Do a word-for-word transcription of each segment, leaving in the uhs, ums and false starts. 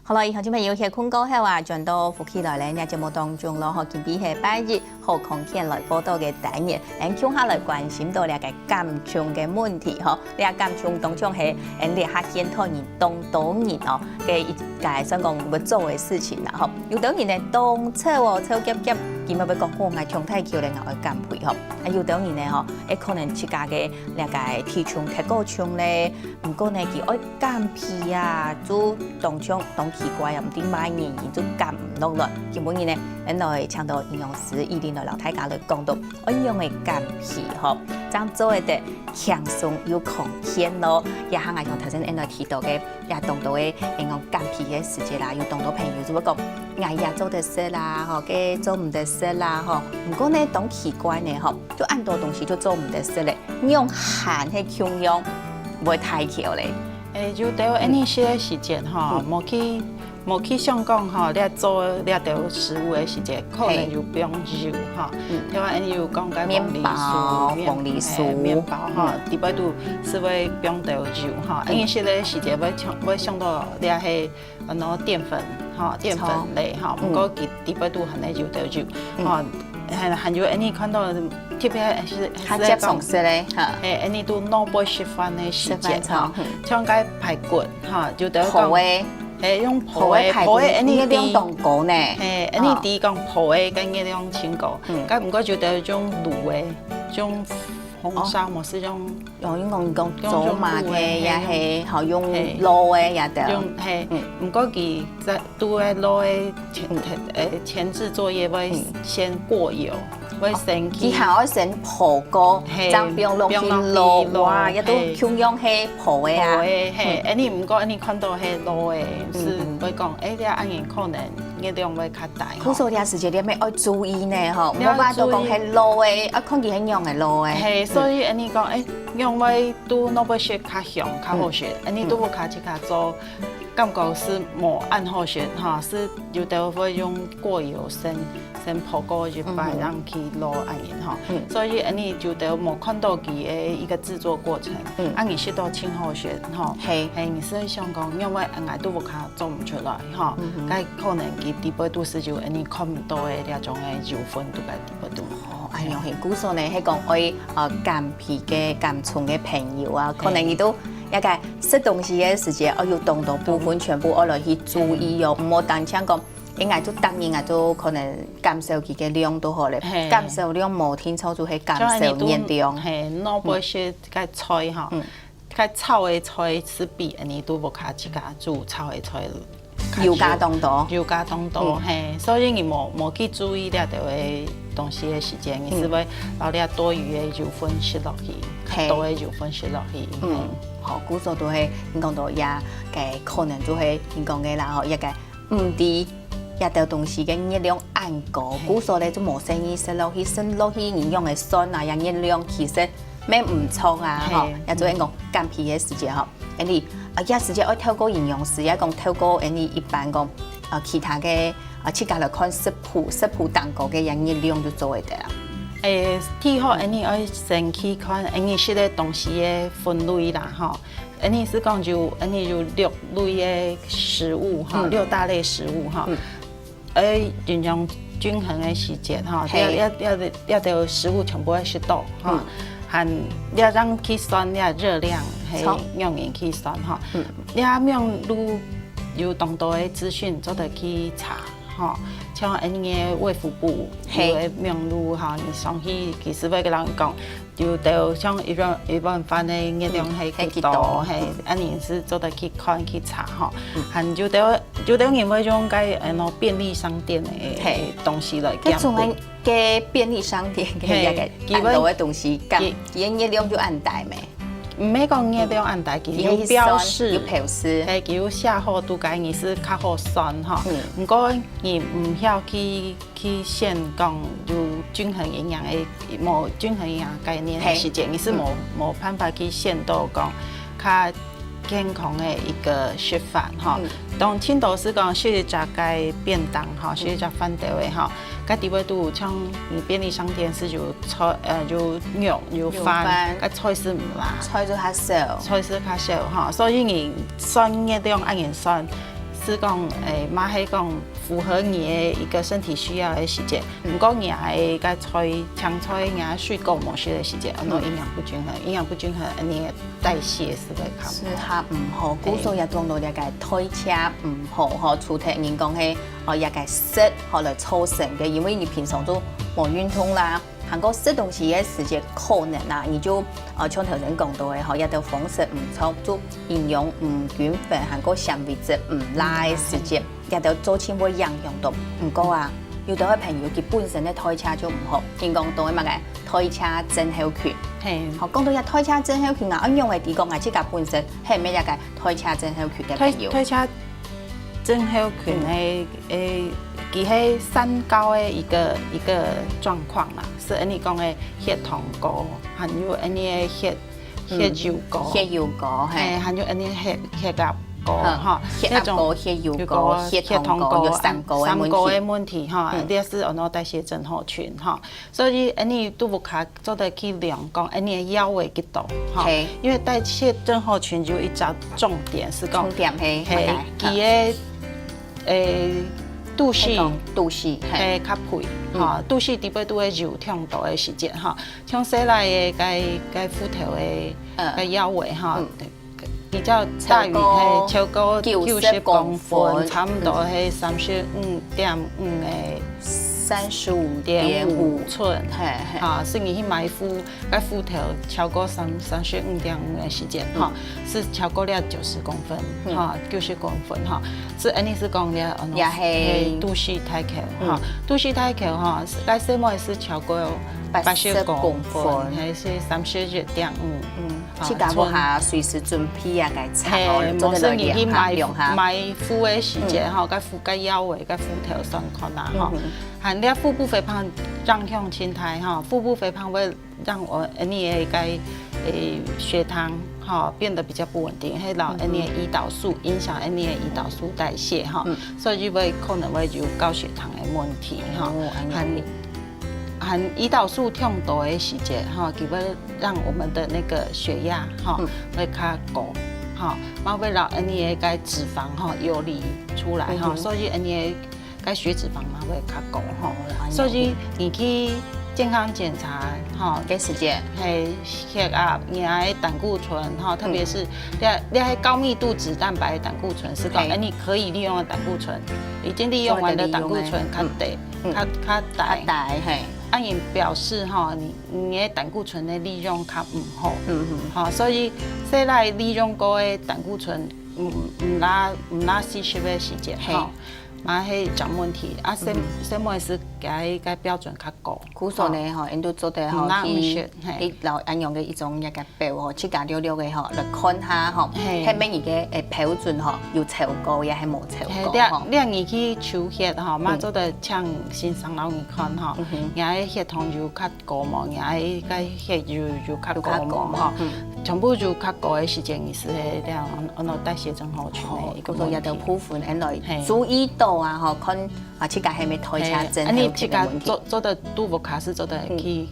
好了，以上就係有些廣告後啊，轉到福氣來了，這節目當中咯，吼，今晡日係拜一，好康健來報到个單元，𫣆共下來關心到這个減重个問題，吼，這減重當中係，𫣆這下現代人當多人哦，个一个算講會做个事情啦，吼。有兜人呢，當瘦哦，瘦夾夾，佢乜會講，哦，𠊎重大箍了，𠊎愛減肥，吼。啊，有兜人呢，吼，誒，可能自家个這个體重忒過重咧， 毋過呢，佢愛減肥啊，就當像當奇怪啊，毋知麼个原因就減毋落來。今晡日呢，𫣆來請到營養師依琳來摎大家來講到，仰般个減肥吼，正做得輕鬆又康健咯。這下𠊎像頭先𫣆來提到个，也當多个，𫣆講減肥个時節啦，有當多朋友就會講，哎呀，做得食啦，吼，該做毋得食啦，吼。毋過呢，當奇怪呢，吼，就恁多東西就做毋得食咧。 仰還係共樣會大箍咧。誒，有兜恁呢食个時節吼，嗯。無去，無去想講吼，你做這兜食物个時節，可能有放油吼。嗯。像恁呢有講个麵包、黃梨酥，麵，黃梨酥。誒，麵包吼，嗯。裡背肚係會放兜油吼。嗯。恁呢食个時節會想，會想到這係 呃，喏，澱粉，吼，澱粉類，吼，嗯。毋過佢裡背肚還係有兜油，嗯。吼，還，還有恁呢看到，特別係，較接常食个，哈。係，恁呢都腦部食飯个時節，食飯，吼，嗯。像該排骨，吼，有兜講，烰个。係，用烰个，烰个排骨，烰个恁呢熱量當高呢。係，恁呢知講烰个該熱量盡高，嗯。該毋過有兜用滷个，用紅燒模式用 哦，用講，講做嘛个，用滷个，也係，好，用滷个也得。用，係，嗯。毋過佢在，做該滷个前，嗯。誒，前置作業會先過油，嗯。會先去，哦，佢還愛先烰過，係，正放落去滷，放落去滷，哇，也都係。共樣係烰个啊。烰个，係，嗯。恁呢毋過恁呢看到係滷个，嗯，係，嗯。會講，誒，這恁呢可能 熱量會較低吼。故所這時節你乜愛注意呢，吼，你愛注意。無辦法都講係滷个，啊，看佢係仰个滷个。係，所以恁呢講，誒，仰會都腦部食較香、較好食，嗯。恁呢都無較自家做，感覺係無恁好食，吼，係有兜會用過油先，先烰過一擺，嗯。正去滷恁呢吼。嗯。所以恁呢有兜無看到佢个一個製作過程，嗯。啊，你食到盡好食，吼。係。係，你係想講，仰會𠊎都無較 做毋出來，吼，嗯哼。該可能佢裡背肚係有恁呢看毋到个這種个油分，都在裡背肚。哦，恁樣係，故所呢，係講愛，呃，減肥个、減重个朋友啊，可能佢都，係。也該食東西个時節，哦，有當多部分全部愛來去注意哦，係。毋好單淨講，誒，𠊎就逐日𠊎就可能減少佢个量就好咧，係。減少量無定著就係減少熱量。像恁呢都，係，腦部係該菜吼，嗯。 該炒个菜係比恁呢都無較自家煮炒个菜較油加當多。油加當多，嗯。係，所以你無，無去注意這兜个東西个時節，你係會，嗯。摎這多餘个油分食落去，係。較多个油分食落去，嗯。係。好，故所都係，你講到這个可能就係你講个啦，吼，這个 毋知這兜東西个熱量恁高，係。故所咧就無細義食落去，食落去營養个算啊，這熱量其實乜毋著啊，係。吼，也就係講減肥个時節吼，恁呢，啊，這時節愛透過營養師，也講透過恁呢一般講，啊，其他个，啊，自家來看食譜，食譜當高个這熱量就做會得啊。誒，第一恁呢愛先去看恁呢食个東西个分類啦，吼。 恁呢係講有，恁呢有六類个食物吼，嗯。六大類食物吼。嗯。愛營養均衡个時節吼，係。這，這，這兜食物全部愛食到吼。嗯。還這樣去算這熱量，係，著。仰般去算吼。嗯。這網路有當多个資訊做得去查吼，像恁呢衛福部，係。有个網路吼，你上去其實會跟人講， 有兜像一碗，一碗飯个熱量係幾多，嗯，係幾多，係，嗯。恁呢係做得去看去查吼。嗯。還有兜，有兜人會用該，呃，喏，便利商店个，係。東西來減肥。該種个，該便利商店个，係，該个，佢會，恁多个東西，減，佢，佢个熱量就恁大咩？毋係講熱量恁大，佢有標示，佢係算，有標示。係，佢有寫好，都該你係較好算吼。嗯。毋過你毋曉去 去選講有均衡營養个，無均衡營養概念个時節，係。你係無，嗯。無辦法去選到講較健康个一個食法吼。嗯。當盡多係講食一隻个便當吼，嗯。食一隻飯兜个吼，該裡背都有像你便利商店係有菜，呃，有肉、有飯，有飯。該菜係無啦。菜就較少。菜係較少吼，所以你算熱量，恁樣算，係講，誒，嘛係講符合你个一個身體需要个時節。毋過你个該菜、青菜、你个水果無食个時節，安到營養不均衡，營養不均衡，恁呢代謝係會較毋好。係較毋好，故所也講到這个代謝毋好吼，除忒人講係，哦，這个食吼來造成个，因為你平常都無運動啦， 還過食東西个時節可能啊，你就，呃，像頭先講到个吼，這兜方式毋著，就營養毋均衡，還過纖維質毋罅个時節，這兜造成會影響到。毋過啊，有兜个朋友佢本身个代謝就毋好，聽講到个麼个代謝症候群。係。吼，講到這代謝症候群啊，仰會知講啊，自家本身係毋係這个代謝症候群个朋友？代謝症候群个，誒，佢係三高个一個一個狀況啦，係恁呢講个血糖高，還有恁呢个血血油高，血油高，係，係，還有恁呢血血壓高，吼，血壓高、血油高、血糖高，有三高个問題，三高个問題，吼，這係安到代謝症候群，吼。所以恁呢都屋下 做得去量講，恁呢个腰圍幾多，吼。係。因為代謝症候群有一隻重點係講，重點係，係，佢个，誒，肚屎，肚屎，係，較肥，吼，肚屎底背都會油忒多个時節，吼，像細倈个該該褲頭个，呃，該腰圍，吼， 比較大於，超過，係，超過九十公分，差毋多係三十五點五个，三十五點五寸，係，係。啊，所以你去買褲，該褲頭超過三三十五點五个時節，吼，係超過了九十公分，吼，九十公分，吼，係恁呢係講了，也係肚屎大箍，吼，肚屎大箍，吼，該細妹係超過八十公分，八十公分，還係三十一點五，嗯。 自家屋下隨時準備啊，該菜哦，係，做得來量下，無論你去買買褲个時節，吼，該褲該腰圍，該褲頭算看啊，吼。還這腹部肥胖影響真大，吼，腹部肥胖會讓𠊎，呃，你个該，誒，血糖，吼，變得比較不穩定，會讓𠊎你个胰島素影響𠊎你个胰島素代謝，吼，所以會可能會有高血糖个問題，吼，哦，恁樣。還 含胰島素忒多个時節，吼，佢會讓我們的那個血壓，吼，會較高，吼，嘛會讓𠊎你个該脂肪，吼，游離出來，吼，所以𠊎你个該血脂肪嘛會較高，吼。所以你去健康檢查，吼，个時節，係血壓，你个膽固醇，吼，特別是這這个高密度脂蛋白胆固醇，係講，誒，你可以利用个膽固醇，已經利用完的膽固醇較低，較較低。 大，係。啊，因表示吼，你你个膽固醇个利用較毋好，嗯哼，吼，所以細倈利用過个膽固醇，毋毋罅毋罅四十个時節，係，吼，嘛係一種問題。啊，細細妹係該該標準較高，故所呢，吼，𠊎都做得吼去去摎恁樣个一種一個 表吼，自家略略个吼，來看下吼，係，係毋係你个誒標準吼，有超過也係無超過吼。這這你去抽血吼，嘛做得請先生摎你看吼，你个血糖有較高無，你个血有有較高無吼，全部有較高个時間，你係這樣安到代謝症候群个一個問題。哦，故所這兜部分，恁來注意到啊吼，看 啊，自家係毋係代謝症候群个問題。恁呢自家做做得都屋下係做得去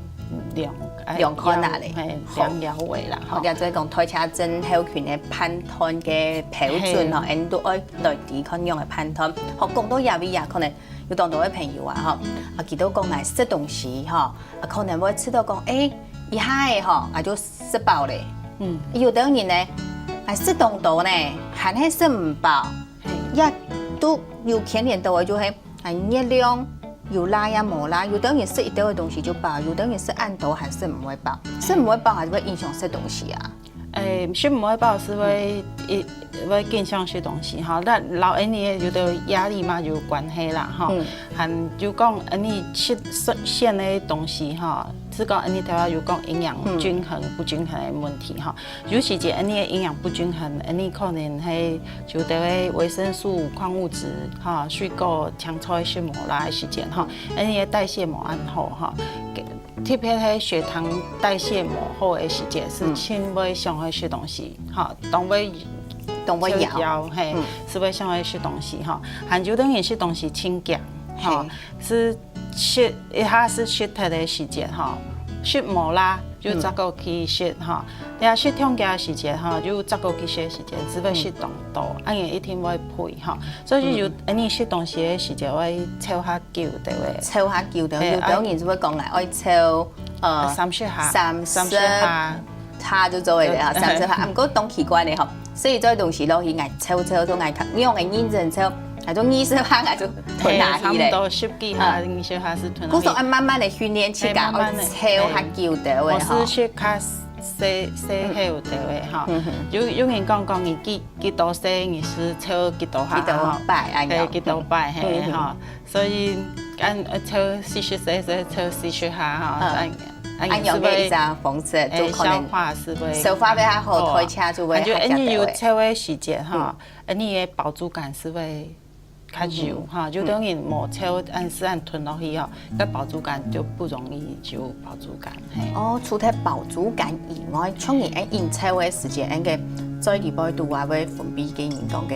量，誒，量看下咧。係，量腰圍啦，吼。或者係講代謝症候群个判斷个標準吼，𠊎都愛來知看仰般个判斷。好，講到這位啊，可能有當多个朋友啊，吼，啊，佢都講來食東西吼，啊，可能會食到講，誒，一下仔吼，啊就食飽咧。嗯。有兜人呢，啊，食當多呢，還係食毋飽。 也都有牽連到个，就係，啊，熱量有罅也無罅，有兜人食一兜个東西就飽，有兜人食恁多還食毋會飽，食毋會飽還係會影響食東西啊。誒，食毋會飽係會一會影響食東西吼，該摎𠊎你个有兜壓力嘛有關係啦吼，還有講𠊎你食食个東西吼，係講𠊎你頭下有講營養均衡不均衡个問題吼， 尤其係𠊎你个營養不均衡，𠊎你可能係就兜个維生素、礦物質，吼，水果、青菜食無罅个時節，吼，𠊎你个代謝無恁好，吼。特別係血糖代謝無好个時節，係盡會想愛食東西，吼，當會當會枵，係，係會想愛食東西，吼。還有兜人食東西盡遽，吼，係食一下係食忒个時節，吼，食無罅，又再過去食吼。這食中間个時節吼，又再過去食个時節，係會食當多，恁樣一定會肥吼。所以有恁樣食東西个時節，會摷較久，對無？摷較久，對，有兜人就會講來，愛摷，呃，三十下，三十，三十下。下就做得了，三十下。啊，毋過當奇怪个吼，所以做東西落去，愛摷摷都愛較，你用个認真摷， 啊，就二十下啊，就吞下去咧。差不多十幾下，啊，二十下係吞下去。故所愛慢慢个訓練自家，哎，慢慢地，愛摷較久个話吼。哎，無係食較細，細口个話吼。嗯哼。有，有人講，講你幾，幾多歲，你係摷幾多下，幾多擺，吼。哎，恁樣。幾多擺，嘿，嗯哼。吼。所以，恁，呃，摷四十歲，所以摷四十下，吼，嗯。恁，恁樣係會，恁樣个一隻方式，哎，就可能消化係會，消化會較好，哦。代謝就會較，啊，就恁樣有摷个時節，吼。嗯。 恁樣个飽足感係會較有，嗯哼。吼，有兜人無摷，嗯。恁樣吞落去吼，該飽足感就不容易有飽足感，嘿。哦，除忒飽足感以外，像你恁樣摷个時節，恁樣个嘴裡背肚啊，會分泌个人講个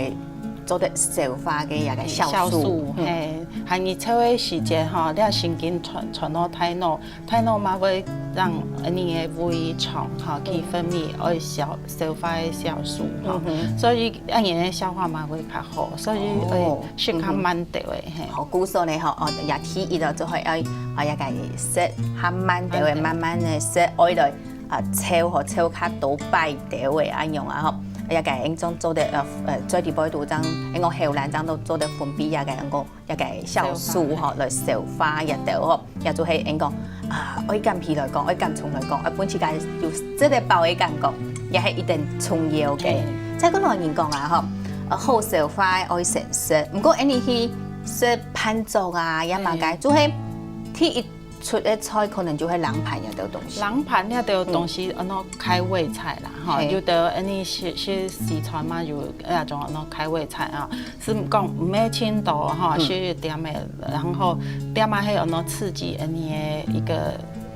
做得消化个一個酵素。酵素，嗯。嘿，還你摷个時節吼，你神經傳，傳到大腦， 大腦嘛會讓你个胃腸吼去分泌愛消，消化个酵素吼。嗯哼。所以恁樣个消化嘛會較好，所以愛食較慢兜仔，哦。嗯哼。嘿。好，故所呢吼，哦，也第一哦，就係愛，啊，也該食較慢兜仔，慢慢仔。慢慢个食，愛來，啊，摷吼，摷較多擺兜仔，恁樣啊吼，也該應該做得，呃，呃，嘴裡背肚正，應該口腔正都做得分泌，也該應該 一個酵素吼，消化。來消化這兜吼，也就係應該講，啊，愛減肥來講，愛減重來講，愛分自家有食得飽个感覺，也係一定重要个。嗯。再過來人講啊吼，呃，好消化愛先食，毋過恁樣去食飯桌啊，也嘛該，嗯。就係第一出个菜可能就係冷盤這兜東西。冷盤這兜東西，嗯。安到開胃菜啦，吼，嘿。有兜恁樣西，西，西餐嘛，有那種安到開胃菜啊。 係講毋係盡多吼，嗯。係點个，然後點啊係安到刺激恁樣个一個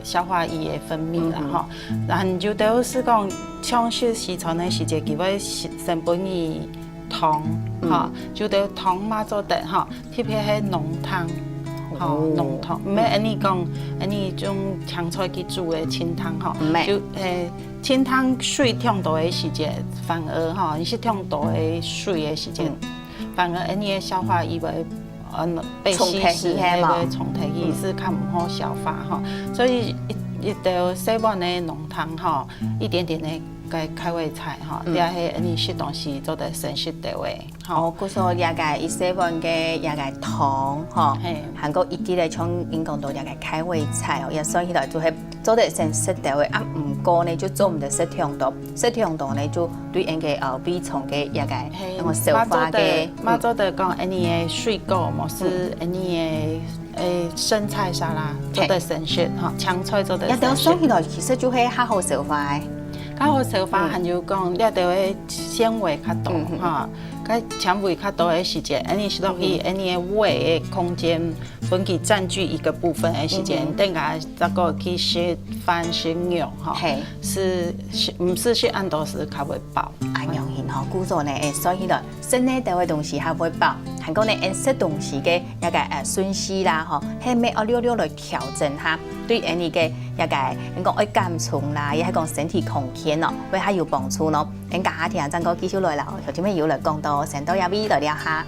消化液个分泌啦，嗯哼。吼。然後有兜係講，像係西餐个時節，佢會先，先分你湯，嗯。吼，有兜湯嘛做得吼，特別係濃湯，吼，哦。濃湯，毋係恁樣講，嗯。恁樣用青菜去煮个清湯吼，毋係。就，誒，清湯水忒多个時節，反而吼，你係忒多个水个時節，嗯。 反而恁樣个消化，佢會，嗯，被稀釋，沖忒去，係無？會，會沖忒去，嗯。係較毋好消化吼。所以一，一兜細碗个濃湯吼，一點點个該開胃菜吼，嗯。這係恁樣食東西做得先食兜仔吼。哦，故所這個一細碗个這個湯吼，嘿。還過一滴个像恁樣講到這個開胃菜哦，也算起來就係 做得先食兜仔，啊，毋過呢，就做毋得食忒多，食忒多呢，就對𠊎个，呃，胃腸个一個，嘿，那個消化个，嘛做得，嗯。嘛做得講，恁樣个水果，無係，嗯。恁樣个，誒，生菜沙拉，嘿。做得先食，吼，青菜做得先食。這兜算起來，其實就係較好消化个。較好消化，嗯。還有講，這兜个纖維較多，嗯，嗯。吼，該纖維較多个時節，恁樣食落去，嗯。恁樣个胃个空間 分佢佔據一個部分个時間，嗯哼。等下再過去食飯食肉吼，嘿。係，係，毋係食恁多係較會飽。恁樣形吼，故所呢，誒，所以呢，食哪兜个東西較會飽，還過呢，誒，食東西个那個，呃，順序啦，吼，係毋係愛略略來調整下，對𠊎个那個，你講愛減重啦，也係講身體康健咯，會較有幫助咯。𠊎等下聽正過繼續來啦，頭前面有來講到，先到這位來尞下。